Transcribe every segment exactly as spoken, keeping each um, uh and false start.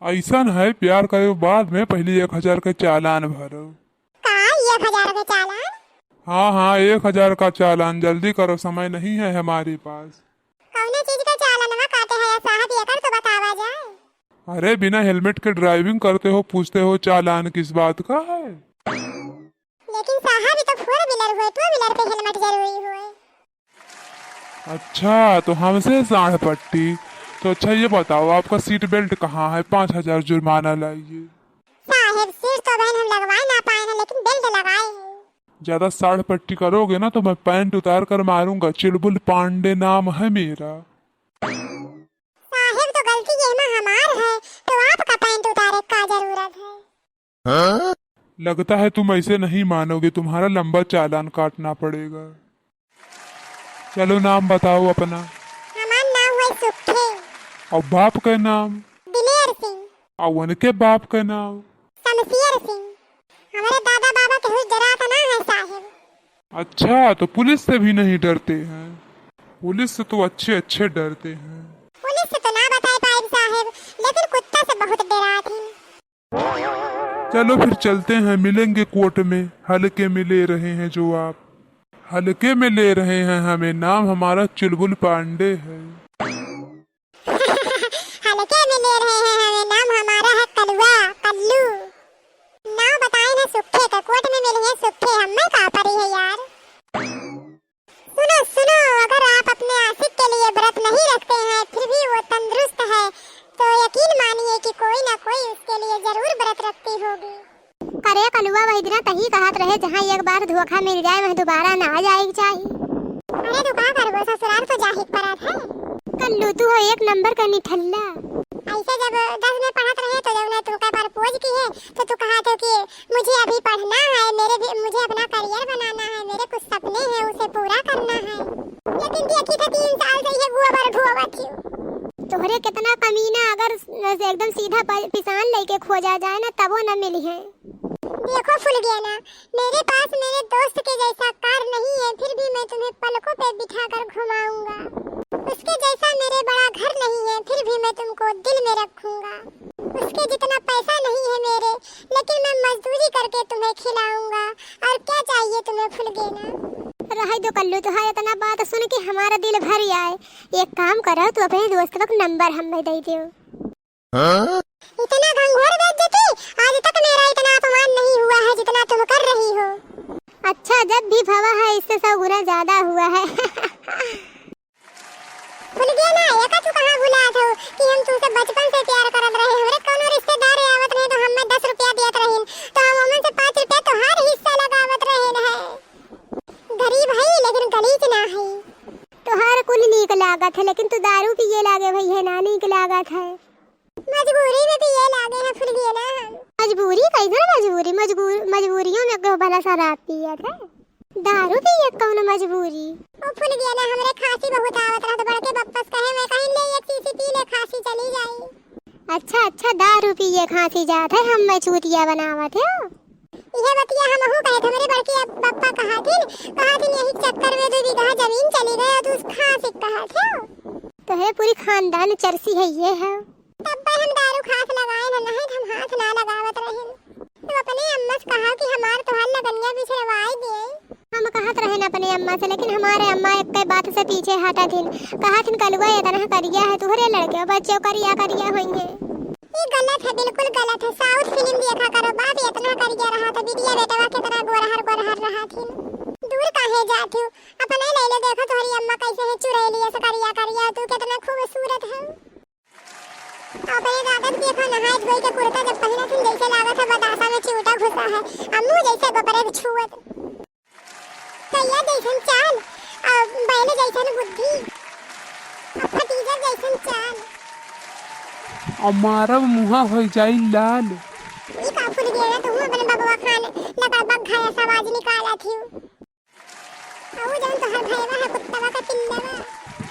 अइसन है, प्यार करो बाद में, पहले एक हजार के चालान भरो। का, एक हजार के चालान? हाँ, हाँ, एक हजार का चालान, जल्दी करो, समय नहीं है हमारे पास। कौने चीज का चालानवा काटे है साहब, एकर तो बतावा जाए। अरे, बिना helmet के driving करते हो, पूछते हो चालान किस बात का है? लेकिन साहब, ये तो four wheeler हुए, two wheeler पे helmet जरूरी हुए। अच्छा, तो हमसे साढ़ पट्टी। तो अच्छा, ये बताओ, आपका seat belt कहाँ है? पाँच हजार जुर्माना लाइए। साहेब, seat तो बहन हम लगवाए ना पाए हैं, लेकिन belt लगाए हैं। ज्यादा साढ़ पट्टी करोगे ना, तो मैं pant उतार कर मारूंगा। चुलबुल पांडे नाम है मेरा। साहेब, तो गलती ये में हमार है, तो आपका pant उतारे का जरूरत है? लगता है तुम ऐसे नहीं मानोगे, तुम्हारा लंबा चालान काटना पड़ेगा। चलो, नाम बताओ अपना। हमार नाम है सुखे। और बाप का नाम? दिलेर सिंह। और उनके बाप का नाम? शमशेर सिंह। हमारे दादा बाबा के हुई डरात ना है साहेब। अच्छा, तो पुलिस से भी नहीं डरते हैं? पुलिस से तो अच्छे अच्छे डरते हैं। पुलिस से तो ना बताए पाइब साहेब, लेकिन कुत्ता से बहुत डरात हैं। चलो फिर चलते हैं, मिलेंगे कोर्ट में। हल्के में ले रहे हैं जो आप, हल्के में ले रहे हैं हमें, नाम हमारा चुलबुल पांडे है। हल्के में ले रहे हैं हमें, नाम हमारा है कलुआ, कल्लू। नाम बताए ना सुखे का, कोर्ट में मिले हैं सुखे, हमें का परी है यार। सुनो, सुनो, अगर आप अपने आशिक के लिए व्रत नहीं रखते हैं, फिर भी वो तंदुरुस्त है, तो यकीन मानिए कि कोई ना कोई उसके लिए जरूर व्रत रखती होगी। अरे कलुआ, वही दिना तही कहत रहे, जहाँ एक बार धोखा मिल जाए, वह दोबारा ना जाए के चाही। अरे तो का करबो, ससुराल तो जाहिक परत है। कल्लू, तू हो एक नंबर का निठल्ला। ऐसे जब दस में पढ़त रहे तो जब ना तुमका propose किहे, तो तू कहा थे कि मुझे अभी पढ़ना है, मेरे भी, मुझे अपना career बनाना है, मेरे कुछ सपने हैं, उसे पूरा करना है। लेकिन देखी तो तीन साल से ये गोबर ढोवत ही। तोहरे कितना कमीना, अगर एकदम सीधा प-, पिसान लेके खोजा जाए ना, तबो न मिली है। देखो फुलगेना, मेरे पास मेरे दोस्त के जैसा car नहीं है, फिर भी मैं तुम्हें पलकों पे बिठा कर घुमाऊंगा। उसके जैसा मेरे बड़ा घर नहीं है, फिर भी मैं तुमको दिल में रखूंगा। उसके जितना पैसा नहीं है मेरे, लेकिन मैं मजदूरी करके तुम्हें खिलाऊंगा। और क्या चाहिए तुम्हें फुलगेना? रहे दो कल्लू, तुहार इतना बात सुन के हमारा दिल भर आए। एक काम करो, तू अपने दोस्त का नंबर हमें दे दो। इतना घंघोर बेइज्जती, आज तक मेरा इतना अपमान नहीं हुआ है जितना तुम कर रही हो। अच्छा, जब भी भवा है इससे सौ गुना ज्यादा हुआ है। फुलगेना, एका तू कहाँ भुलात हो कि हम तुमसे बचपन से प्यार करत रहे, हमरे कौनो रिश्तेदार आवत रहे तो हमें दस रुपया देत रहिन, तो हम ओमन से पाँच रुपया तोहार हिस्सा लगावत रहे रहे। गरीब है लेकिन गलीज ना है। तोहार कुल नीक लागत है, लेकिन तू दारू पिए लागे भई है ना, नीक लागत है। मजबूरी में पिए लागे हैं फुलगेना हम। मजबूरी? कैसन मजबूरी? मजबूर-, मजबूरियों में केहू भला शराब पियत है? दारू पिए कौन मजबूरी? ओ फुलगेना, हमरे खांसी बहुत आवत रहत, बड़के बप्पस कहे, मैं कहीं ले एक शीशी पी ले, खांसी चली जाई। अच्छा, अच्छा, दारू पिए खांसी जात है, हमें चूतिया बनावत है। इहे बतिया हमहू कहत, हमरे बड़के अब बप्पा कहाथिन, कहाथिन यही चक्कर में दू बीघा जमीन चली गई और तू खांसी कहत है। तो है पूरी खानदान चरसी है ये है। तब पर हम दारू खास लगाए न, नहीं त हम हाथ ना लगावत रहिन। तू अपने अम्मा से कहा कि हमार तोहार लगनिया बिछड़वाई दे। हम कहत रहेन अपने अम्मा से, लेकिन हमारे अम्मा एक बात से पीछे हटत हिन। कहत हिन, "कलुआ इतना करिया है, तुहरे लड़के बच्चे करिया करिया होइहें।" ये गलत है, बिल्कुल गलत है। South film देखा करो, बाप इतना करिया रहा था, बिटिया बेटवा कितना गोरहर गोरहर रहा थी। दूर काहे जात हो, अपने ले ले, देखो तोहरी अम्मा कैसे है, चुड़ैलिया से करिया करिया, तू कितना खूबसूरत है। अपने दादा के देखा, नहाए धोए के कुर्ता जब पहिना थी, जैसे लागत है बतासा में चिउटा घुसा है, अम्मू जैसे गोपरे के छुअत। गैया जैसन चाल, आ बैल जैसन बुद्धि, आ भतीजा जैसन चाल। आ मारब मुहा हो जाई लाल। ई का फुलगेना, तू अपने बबवा खान लकड़ बग्घा या सवाज निकाला थी। आ ऊ जौन तोहर भैया है कुत्तवा का पिल्लवा।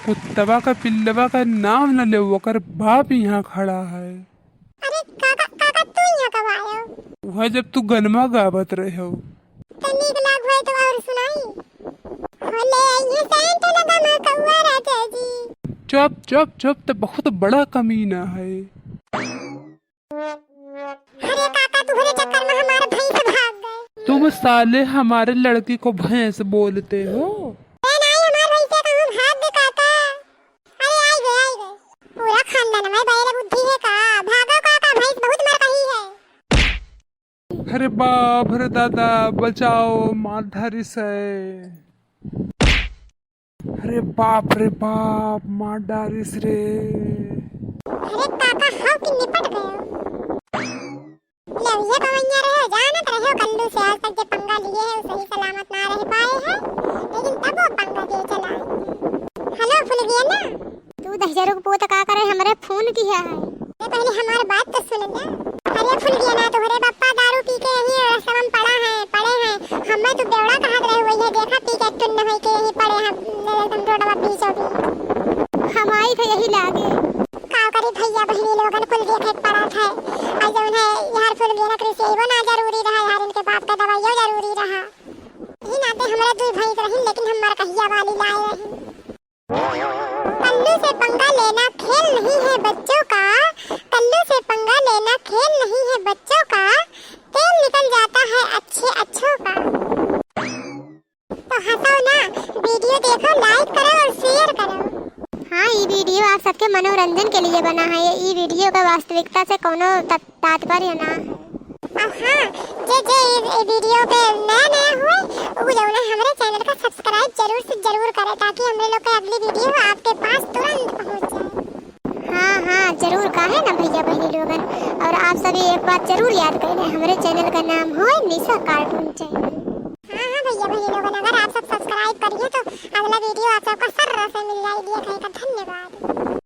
कुत्तवा का पिल्लवा का नाम न ले, ओकर बाप यहाँ खड़ा है। अरे काका, काका तू यहाँ कब आयो? वह जब तू गनमा गावत रहे हो। तो नीक लाग होए तो और सुनाई। होले ये सेंट लगा ना कौआ राजा जी। चुप, चुप, चुप, तो बहुत बड़ा कमीना है। अरे काका, तुम्हरे चक्कर में हमार भैंस भाग गए। तुम साले हमारे लड़की को भैंस बोलते हो? ए नाई, हमार भैंस का हम भाग गए काका। अरे आई गए, आई गए। पूरा खानदान में बैल बुद्धि है का? भागो काका, भैंस बहुत मर रही है। अरे बाप रे दादा, बचाओ, मार डारिस है। अरे बाप रे बाप, मार डारिस रे। अरे काका, हाव कि निपट गयो। ले, ये पवैया रहे, जानत रहे हो, कल्लू से आज तक जे पंगा लिए है, वो सही सलामत ना रह पाए हैं, लेकिन तब वो पंगा दिए चला। हेलो, फुलगिया ना? तू दहिजरू के पूत का करे हमरे फोन किया है? अरे पहले हमार बात तो सुन ले। अरे फुलगिया ना, तोहरे बप्पा दारू पी के यहीं रस्ता में पड़ा है, पड़े हैं। हमें तू बेवड़ा कहत रहे हुए, ये देखा पी के टुन्न होई के यहीं पड़े हैं, एकदम रोडवा बीचों बीच। हम आई थे यही लागे। का करी भैया बहिनी लोगन कुल देखे के पड़त है। आ जौन है यार फुलगिया ना कृषि वो ना जरूरी रहा यार, इनके बाप का दवाइयो जरूरी रहा। यही नाते हमरा दुई भैंस रही, लेकिन हम मरकहिया वाली लाए रही। कल्लू से पंगा लेना खेल नहीं है बच्चों का, कल्लू से पंगा लेना खेल नहीं है बच्चों का, तेल निकल जाता है अच्छे अच्छों का। तो हंसो ना, वीडियो देखो, like करो और share करो। हाँ, ई वीडियो आप सबके मनोरंजन के लिए बना है। ई वीडियो का वास्तविकता से कोनो तत-, तात्पर्य ना है। और हाँ, जे, जे ए, ए वीडियो पे नया, नया हुए, उ जौन है हमरे channel का subscribe जरूर से जरूर करें, ताकि हमरे लोग के अगली वीडियो आपके पास तुरंत पहुंच जाए। हाँ, हाँ, जरूर, काहे ना भैया बहिनी लोगन। और आप सभी एक बात जरूर याद कर लें, हमरे channel का नाम है निशा cartoon channel। हाँ, हाँ, भैया बहिनी लोगन, अगर आप सब subscribe करिए तो अगला वीडियो आप सबका सर्र से मिल जाए, ये कहे का धन्यवाद।